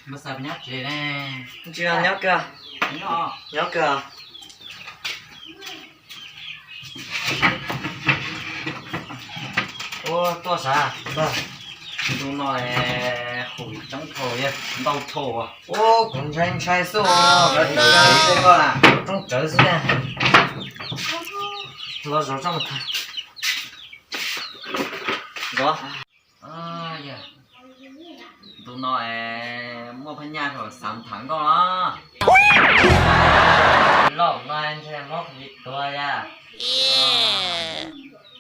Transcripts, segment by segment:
Nyob tsev ne. Tsis nyob kawg. Nyob kawg. Ua tuaj sav. Ntu no huv tseeb dhau, ntau dhau. Ua kuv ntshai ntshai xwb os. Koj na, rooj tsawv xwb na. Los zov tso mas. Zov. Ntu no muaj phab nyaj rau xav tham nkauj no. Loj no ntshe mob covid tuag yas.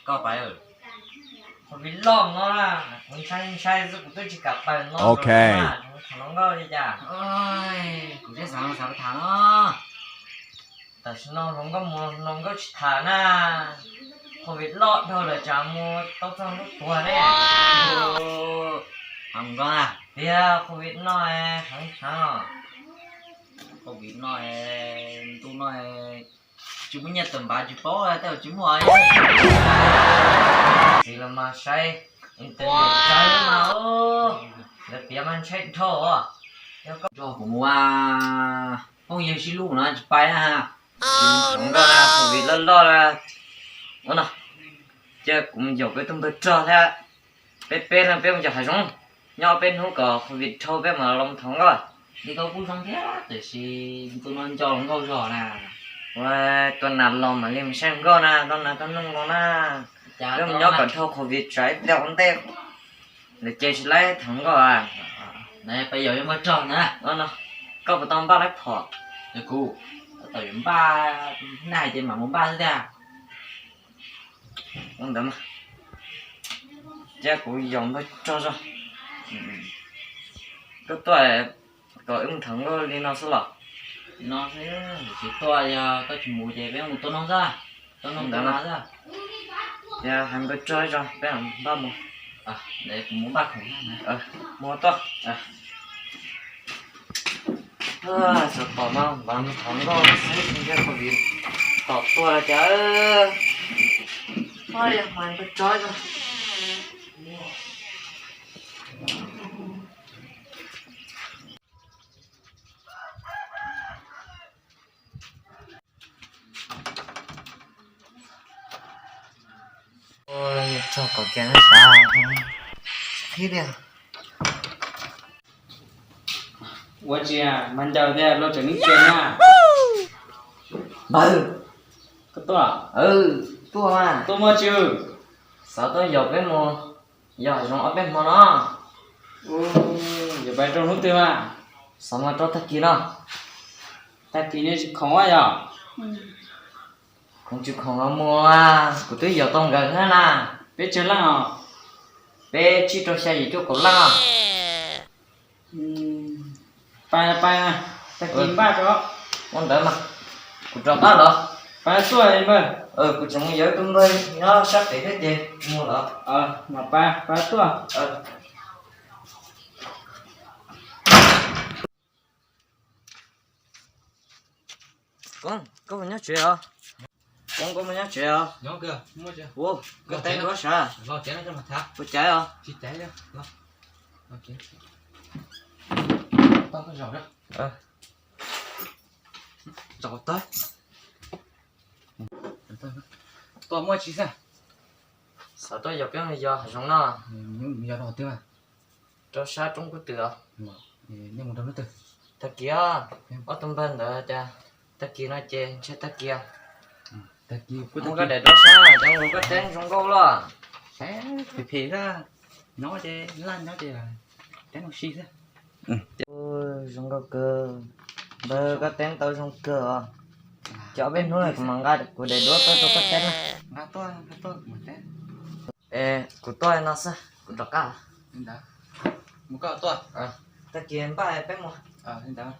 Koj pais. Covid loj no na, kuv ntshai ntshai xwb kuv twb tsis kam pais no. Ok. Tham nkauj li cas. Kuv thiaj xav xav tham no. Tam sim no hluas nkauj mus hluas nkauj tsis tham na. Covid loj dhau lawm tsam mus tau txog lub tuag ne. Tham nkauj na. Tiag, covid no heev heev os. Covid no, ntu no tsis muaj nyiaj tawm npav tsis paub tej tsis muaj. Txiv los mas saib internet tsawg mas, lawv piav mas ntshai dhau os. Yog koj nrog kuv mus ua phooj ywg sib hlub no tsis pais na. Tham nkauj na, covid loj loj na. Ua no, cia kuv mus yaum peb tus npawg Rog thiab peb peb leeg peb mus yos hav zoov nyob peb hnub kom covid dhau peb mam los tham nkauj. Li koj kuj zoo thiab tiam sis ntu no nco nkauj zog na. Ua, tuaj nas los mam li mus saib nkauj na, tuaj nas tuaj noog los na. Peb mus nyob kom dhau covid tsam ib pliag ua ntej lawv ces tsis laib tham nkauj. Peb yaum npawg Rog na. Koj puas tau npaj laib phom? Kuv tau yuav npaj, nej hais ces mam mus npaj xwb tiag. Ua ntawd mas, cia kuv yaum npawg Rog tso. Koj tuaj kom wb mus tham nkauj li no xwb los? No xwb, tsis tuaj yog koj tsis mus ces peb mus tua noog xwb. Tua noog ntawd mas, ces hais npawg Rog tso peb mam npaj mus. Mus npaj khoom, mus tuaj. Xav tom no mas mus tham nkauj xwb ntshe covid tom tuaj cas. Hais npawg Rog tso. Txog kom kiag neb sav, qhib tiag. Ua tsis mas ncaws tiag los tseem neb kiag na. Npawg, koj tuaj? Tuaj mas. Tuaj muaj tsis? Xav tuaj yaum peb mus yos hav zoov ob peb hmo no. Yuav pais rau hnub twg mas? Xav mus rau tag kis no. Tag kis nej tsis khoom yog? Khoom tsis khoom los mus, kuv twb yaum tau nkawd thiab na. Peb tsawg leej os? Peb tsib rau xya yim cuaj kaum leej os. Pais, pais, tag kis npaj tso. Ua ntawd mas, kuv rov qab los. Pais tuaj npawg. Kuv tseem mus yuav ib tug npawg nyob sab pem thiab ces mus los. Mas pais, pais tuaj. Koob, koj puas nyob tsev os? Koob, koj puas nyob tsev os? Ua, koj teeb duab sav? Puas caiv os? Tuaj muaj tsis xwb? Xav tuaj yos peb mus yos hav zoov no. Rau sab roob kub twm os. Tag kis os, ob tug npawg ntawd tias tag kis no ces ntshe tag kis. Muab koj daim duab saib, cov nkaus koj teeb zoo nkauj los. Phim phim xwb, nyob ces laj nyob ces teeb zoo si xwb. Zoo nkauj kawg, npawg koj teeb tau zoo kawg os. Ces ob peb hnub kuv mam nqa kuv daim duab tuaj rau koj teeb na. Es kuv tuaj no xwb, kuv rov qab. Mus koj tuaj. Tag kis npaj peb mus. Li ntawd.